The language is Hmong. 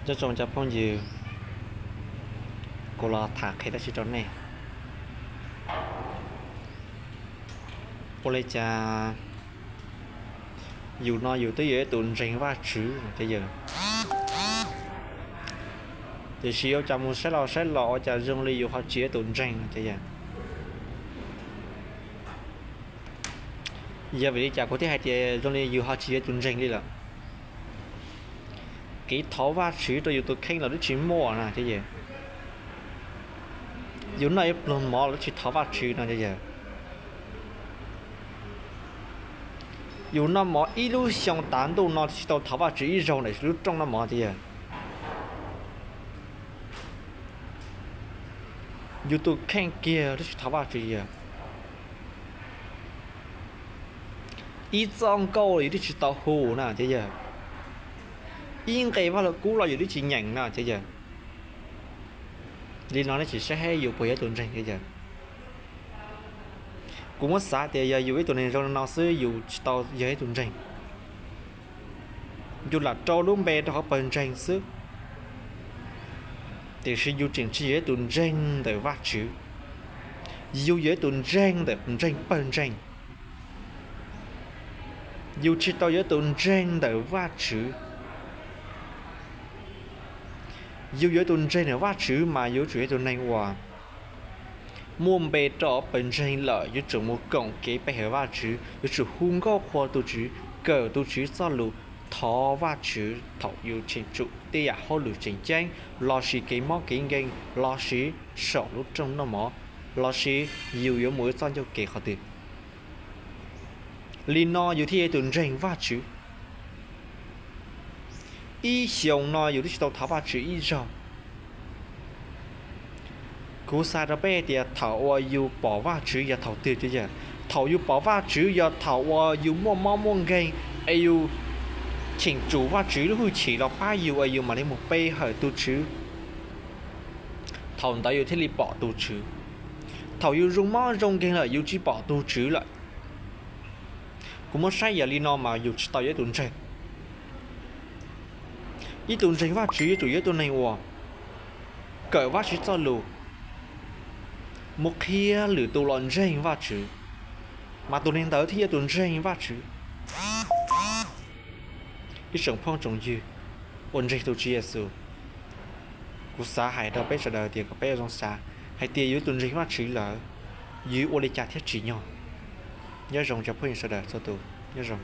Nyob zoo cov phooj ywg, kuv los tham qhia dab tsi rau nej. Ua li cas yus no yus twb yog ib tus ntseeg Vajtswv no ces yog, tiam sis ua cas mus saib los saib los ua cas zoo li yus ho tsis yog ib tus ntseeg no ces yog. Yog vim li cas kuv thiaj hais tias zoo li yus ho tsis yog ib tus ntseeg li lawm? Kev thov Vajtswv rau yus tus kheej los twb tsis muaj no ces yog. Yus noj ib pluag mov los twb tsis thov Vajtswv no ces yog. Yus noj mov ib lub xyoo tas ntuj no twb tsis tau thov Vajtswv ib zaug ntawm lub rooj noj mov ces yog. Yus tus kheej kiag twb tsis thov Vajtswv yog. Ib txoj nkauj yus twb tsis tau hu na ces yog. Ib nqe Vaj Lug Kub los yus twb tsis nyeem no ces yog. Li no nej tsis saib yus puas yog ib tus ntseeg ces yog. Kuv muab xav tias yog yus ib tug neeg zoo li no xwb yus tsis tau yog ib tus ntseeg. Yus lam rau lub npe rau hauv pawg ntseeg xwb, tiam sis yus tseem tsis yog ib tus ntseeg ntawm Vajtswv. Yus yog ib tus ntseeg ntawm ntseeg pawg ntseeg. Yus tsis tau yog ib tus ntseeg ntawm Vajtswv. Yus yog ib tus ntseeg ntawm Vajtswv mas yuav tsum yog ib tus neeg uas muaj npe rau pawg ntseeg lawm, yuav tsum mus koom kev pe hawm Vajtswv, yuav tsum hu nkauj qhuas tus Tswv, kawm tus Tswv txoj lus, thov Vajtswv thaum yus cheem tsum tej yam hauj lwm tseem ceeb lossis kev mob kev nkeeg lossis saum lub rooj noj mov lossis yus yuav mus ua txoj ncauj kev qhov twg. Li no yus thiaj yog ib tus ntseeg Vajtswv. Ib xyoos no yus twb tsis tau thov Vajtswv ib zaug. Kuv xav rau peb tias thaum uas yus pom Vajtswv yog thaum twg ces yog? Thaum yus pom Vajtswv yog thaum uas yus muaj mob muaj nkeeg es yus cheem tsum Vajtswv lub hwj chim los pab yus es yus mam li mus pe hawm tus Tswv. Thaum ntawd yus thiaj li pom tus Tswv. Thaum yus zoo mob zoo nkeeg lawm yus tsis pom tus Tswv lawm. Kuv muab saib yam li no mas yus tsis tau yog ib tus ntseeg. Ib tus ntseeg Vajtswv yuav tsum yog ib tus neeg uas kawm Vajtswv txoj lus, mus qhia lwm tus los ntseeg Vajtswv, mas tus neeg ntawd thiaj yog tus ntseeg Vajtswv. Ib tsoom phooj tsoom ywg uas ntseeg tus Tswv Yexus, kuv xav hais rau peb sawv daws tias kom peb zoo xav hais tias yus tus ntseeg Vajtswv lawm, yus ua li cas thiaj tsim nyog. Nyob zoo cov phooj ywg sawv daws txhua tus, nyob zoo.